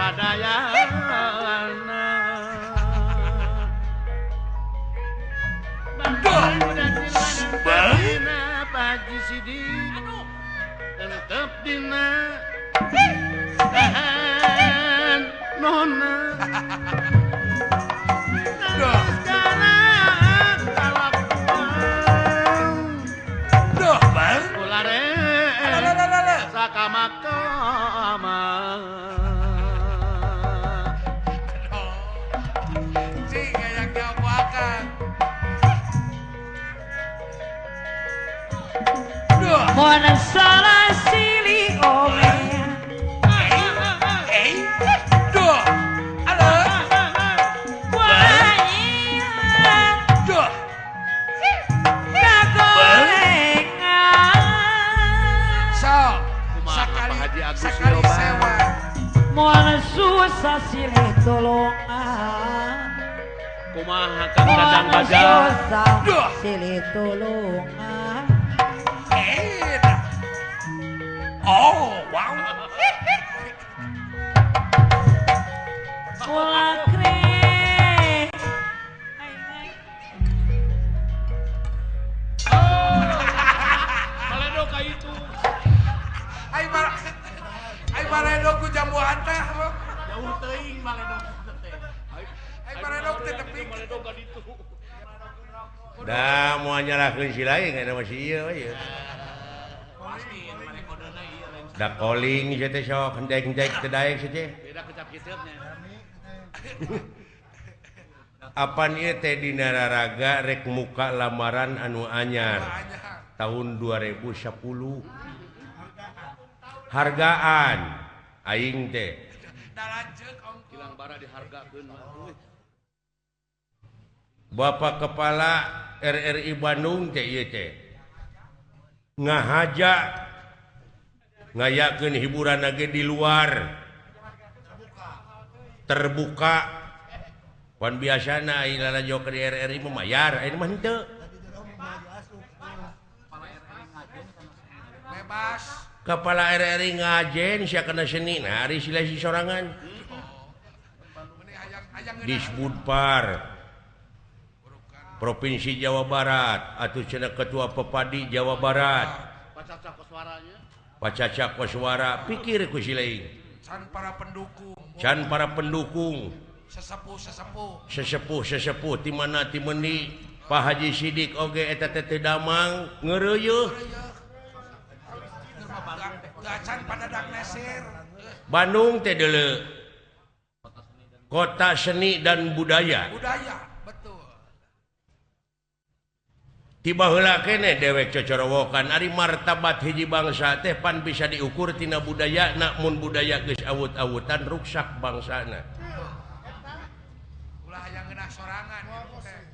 Sadayana Pak Haji Sidik tetep dina tahan nona Duh bang ulare sakama-kama cing hayang diapakan. Mona salah sili ome. Duh. Halo. Duh. Kagorengan. So, sekali sewa. Mona susah silih tolongan. Kumaha Kang Dadang Baja. Susah silih tolongan. Oh, wow. Kulakre. Maledog ka itu. Ai maledog ku jambu antah. Jauh teuing maledog teh. Ai maledog teh nepi. Maledog ka ditu. Da moal nyalahkeun si lain eta mah si ieu we. Da koling ieu teh sok hendek-hendek teu daek sih teh. Beda kecap kiceupnya. Apan ieu teh dina raraga rek muka lamaran anu anyar tahun 2010. Hargaan aing teh. Kilang bara dihargakeun mah. Bapak Kepala RRI Bandung teh ieu teh. Ngahaja ngayakeun hiburan lagi di luar terbuka pan biasana aya lalajo ke RRI mah mayar aya mah henteu bebas kepala RRI ngajen sia kana seni nah ari sila si sorangan Disbudpar Provinsi Jawa Barat atuh cenah Ketua Pepadi Jawa Barat Pacaca koswara pikir ku si lain can para pendukung can para pendukung sesepuh sesepuh sesepuh sesepuh ti mana ti meuni Pak Haji Sidik oge eta teh teu damang ngeureuyeuh gacan padadak nesir Bandung teh deuleu kota seni dan budaya budaya betul. Tiba heula keneh dewek cocorowokan ari martabat hiji bangsa teh pan bisa diukur tina budaya namun budaya geus awut-awutan ruksak bangsana. Ulah hayang ngeunah sorangan teh.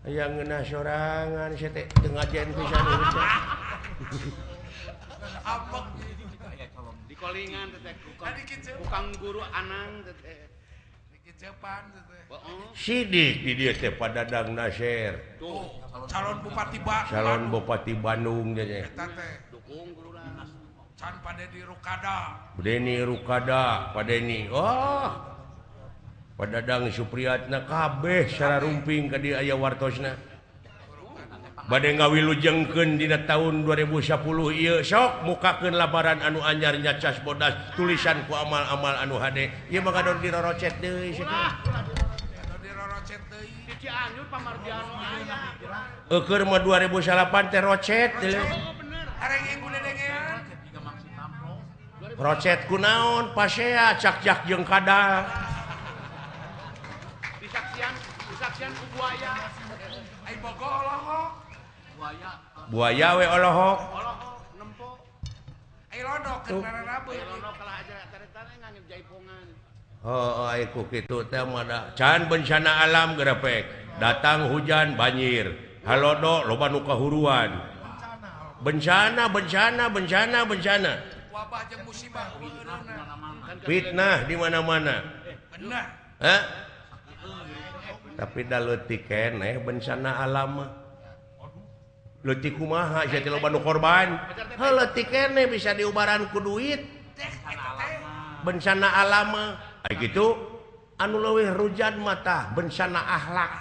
Hayang ngeunah sorangan sia teh teu ngajen pisan teh. Ambek di kolingan teh ku Kang Guru Anang teh. Sidik di dia teh Padadang Nasir. Tuh, calon bupati Bandung. Calon bupati Bandung teh. Eta teh dukung guruna. Can Pak Deni Rukada. Deni Rukada, Pak Deni. Oh. Padadang Supriyatna kabeh sararumping ka dieu aya wartosna. Bade ngawilujengkeun dina tahun 2010 ieu sok mukakeun lamaran anu anyar nyacas bodas tulisan ku amal-amal anu hade. Ieu mah gadon dirorocet deui sia teh. Gadon dirorocet deui. Di Cianjur Pamardiano aya. Eukeun mah 2008 teh rocet deui. Areng ku dedengean. Rocet ku naon pasea cak-cak jeung kadal. Disaksian, disaksian ku buaya. Ai bogo olohok. Buaya. Buaya we olohok. Olohok nempo. Ai lodok keur rarabeut. Ai lodok kalah aja taretana ngangge jaipongan. Heuh ai ku kitu teh mah da can bencana alam gerepek. Datang hujan banjir. Halodo loba nu kahuruan. Bencana bencana bencana bencana. Wabah jeung musibah fitnah di mana-mana. Benar. Hah? Tapi da leutik keneh bencana alam mah. Leutik kumaha sia teh loba nu korban. Heuh leutik keneh bisa diubaran ku duit. Bencana alam mah gitu anu leuwih rujad mata bencana akhlak.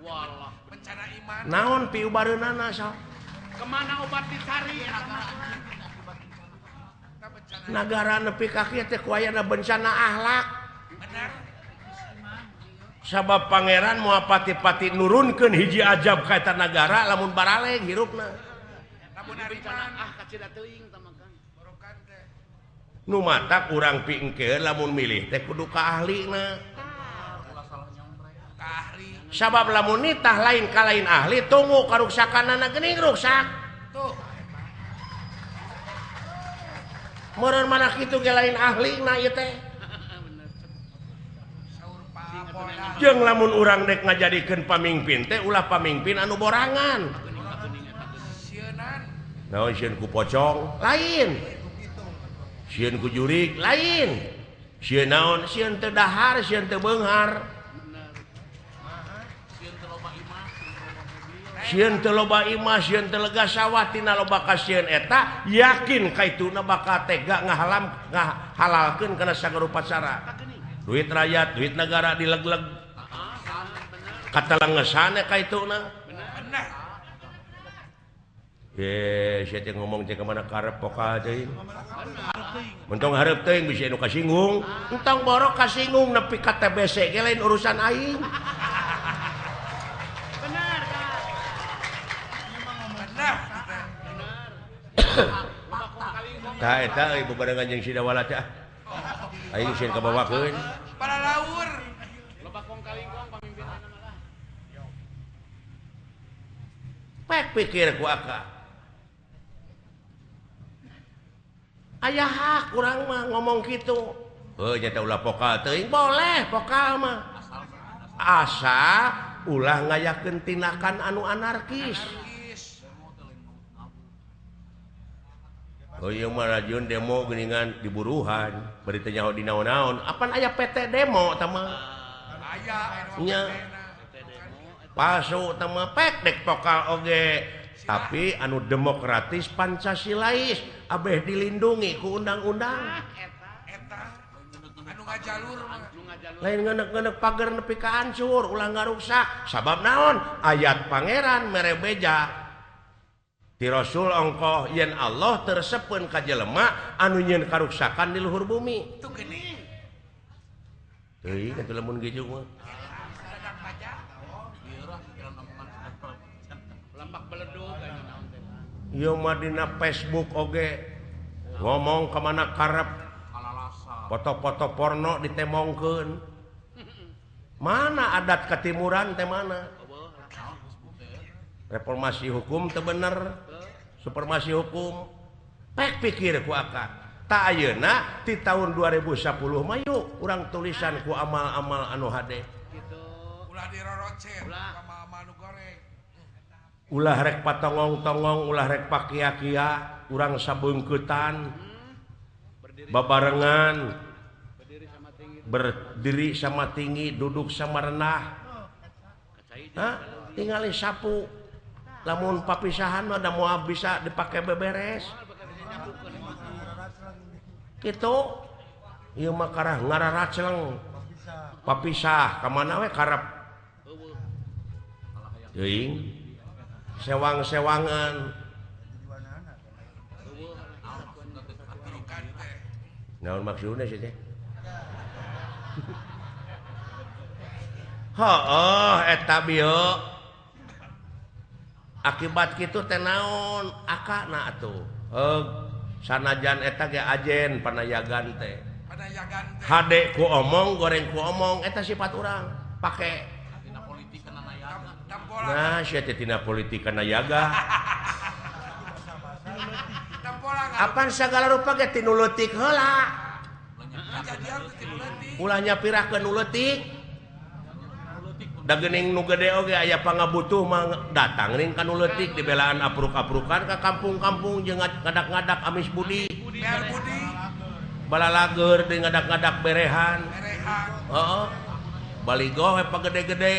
Walah, bencana iman. Naon piubareunana sok? Kemana obat dicari? Nagara nepi ka kieu teh ku ayana bencana akhlak. Benar. Sabab pangeran moal pati-pati nurunkeun hiji ajab ka eta nagara lamun baraleng hirupna. Lamun bencana ah kacida teuing tah mah Kang. Borokan teh. Nu matak urang piengkeun lamun milih teh kudu ka ahlina. Ka ahli. Sabab lamun nitah lain ka lain ahli tunggu karuksakanana geuning ruksak. Tuh. Meureun mana kitu ge lain ahlina ieu teh. Saur Pak Polda. Jeung lamun urang dek ngajadikeun pamingpin teh ulah pamingpin anu borangan. Sieunan. Naon sieun ku pocong? Lain. Sieun ku jurig? Lain. Sieun naon? Sieun teu dahar, sieun teu beunghar. Sieun teu loba imah, sieun teu lega sawah tina loba kasieun eta yakin kaituna bakal tega ngahalam ngahalalkeun kana sagarupa cara. Duit rakyat, duit negara dileg-leg. Katalengesan kaituna. Benar. Ye, sia teh ngomong teh ka mana karep pokal teuing. Mentong hareup teuing bisa nu kasinggung. Entong borok kasinggung nepi ka TBC ge lain urusan aing. Benar, Kang. Benar. Benar. Tah eta euy bebarengan jeung Sidawala teh. Aing sieun kabawakeun. Para laur. Loba kong kalingkong pamimpinna malah. Pek pikir ku aka. Aya hak urang mah ngomong kitu. Heuh nya teh ulah pokal teuing, boleh pokal mah. Asa ulah ngayakeun tindakan anu anarkis. Oh ieu mah rajun demo geuningan diburuhan, bari teu nyaho di naon-naon. Apan aya PT demo tah mah? Aya nya. Palsu tah mah pek dek pokal oge. Tapi anu demokratis Pancasilais abeh dilindungi ku undang-undang. Eta anu ngajalur mah. Lain ngenek-ngenek pagar nepi ka hancur, ulah ngaruksak. Sabab naon? Ayat pangeran mere beja. Ti Rasul ongkoh yen Allah tersepeun ka jelema anu nyieun karuksakan di luhur bumi. Tuh geuning. Teuing atuh lamun gejuk mah. Lampak beledug aya naon teh. Ieu mah dina Facebook oge ngomong ka mana karep. Foto-foto porno ditemongkeun. Mana adat ketimuran teh mana? Reformasi hukum teu bener. Supremasi hukum. Pek pikir ku aka. Tak ayeuna ti tahun 2010 mah yuk urang tulisan ku amal-amal anu hade. Gitu. Ulah dirorocet amal-amal nu goreng. Ulah rek patongong-tongong, ulah rek pakia-kia, urang sabeungkeutan. Babarengan. Berdiri sama tinggi, duduk sama rendah. Hah? Tingali sapu. Lamun papisahan mah da moal bisa dipake beberes. Kitu. Ieu mah karah ngararacleng. Papisah ka mana we karep. Teuing. Sewang-sewangan. Naon maksudna sih teh? Heuh eta bieu. Akibat kitu teh naon akana atuh. Sanajan eta ge ajen panayagan teh. Panayagan teh. Hade ku omong, goreng ku omong eta sifat urang pake. Tina politik kana nayaga. Nah, sia teh tina politik kana yaga. Apan sagala rupa ge ti nu leutik heula. Ulah nyapirakeun nu leutik. Da geuning nu gede oge aya pangabutuh mah datang ning ka nu leutik dibelaan apruk-aprukan ka kampung-kampung jeung ngadak-ngadak amis budi. Balalageur deui ngadak-ngadak berehan. Heeh. Baligoh we pagede-gede.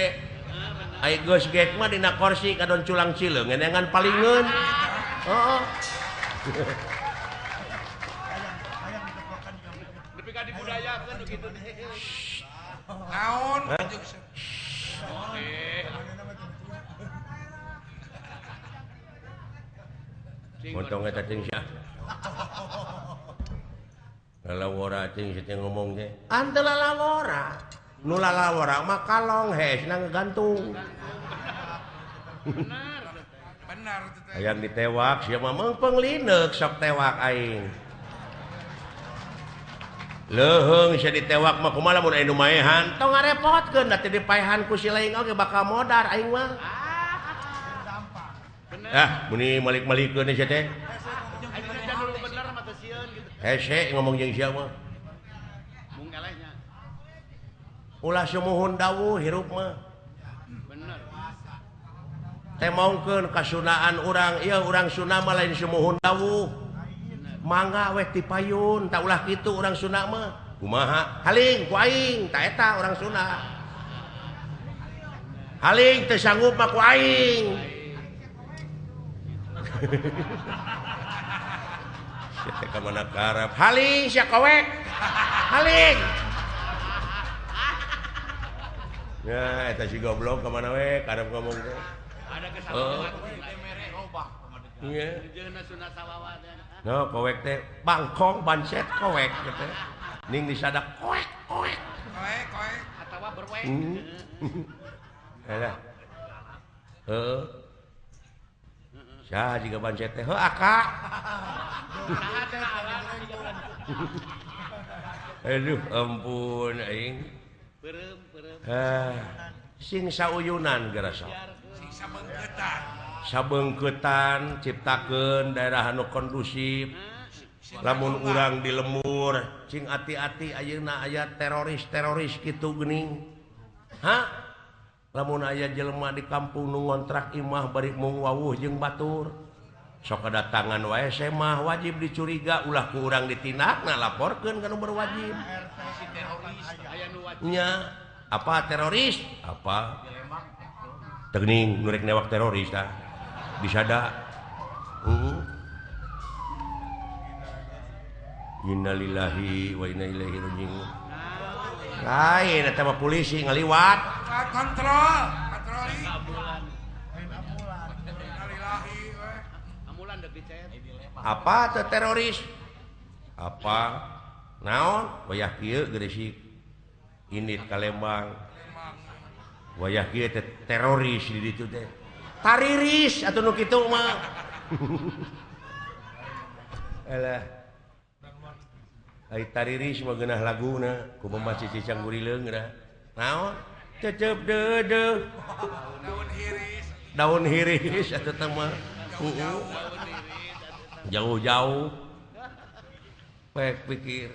Ai geus gek mah dina korsi kadon culang cileung ngeunangan palingeun. Heeh. Nepi ka Jika dibudayakeun nu kitu teh. Naon Montong eta ting sia. Lalawora ting sia ngomong teh. Ante lalawora. Nu lalawora mah kalong hesna ngegantung. Benar. Benar itu teh. Hayang ditewak sia mah meungpeung lineuk sok tewak aing. Leuheung sia ditewak mah kumaha lamun aya nu maehan tong ngarepotkeun da teu dipaehan ku si lain oge bakal modar aing mah. Ah, muni malik-malikeun sia teh. Hese ngomong jeung sia mah. Mung elehnya. Ulah sumuhun dawuh hirup mah. Bener. Temongkeun kasunaan urang, ieu urang Sunda mah lain sumuhun dawuh. Mangga weh tipayun, tak ulah kitu urang Sunda mah. Kumaha? Haling ku aing, ta eta urang Sunda. Haling teu sanggup mah ku aing. Sia teh ka mana karep? Haling sia kowek. Haling. Ya eta si goblok ka mana we karep ngomong teh. Ada kesalahan. Iya. No, kowek teh bangkong bancet kowek gitu. Ning disadak kowek kowek. Kowek kowek atawa berwek. Alah. Heeh. Sah jiga bancet teh heuh aka. Aduh ampun aing. Peureum peureum. Sing sauyunan geura sok. Sing sabeungkeutan. Sabeungkeutan ciptakeun daerah anu kondusif. Lamun urang di lembur cing ati-ati ayeuna aya teroris-teroris kitu geuning. Hah? Lamun aya jelema di kampung nu ngontrak imah bari mung wawuh jeung batur. Sok kedatangan wae semah wajib dicuriga ulah ku urang ditindakna laporkeun ka nu berwajib. Nya, apa teroris? Apa? Teuning nu rek newak teroris tah. Disada. Innalillahi wa inna ilaihi raji'un. Lain eta mah polisi ngaliwat. Kontrol, patroli. Apa teh teroris? Apa? Naon? Wayah kieu Gresik. Indit ka Lembang. Wayah kieu teh teroris di ditu teh. Tariris atuh nu kitu mah. Alah. Ai tariris mah geunah laguna ku pemaci Cicang Gurileung geunah. Naon? Cecep deudeuh. Daun hiris. Daun hiris atuh teh mah. Jauh-jauh. Pek pikir.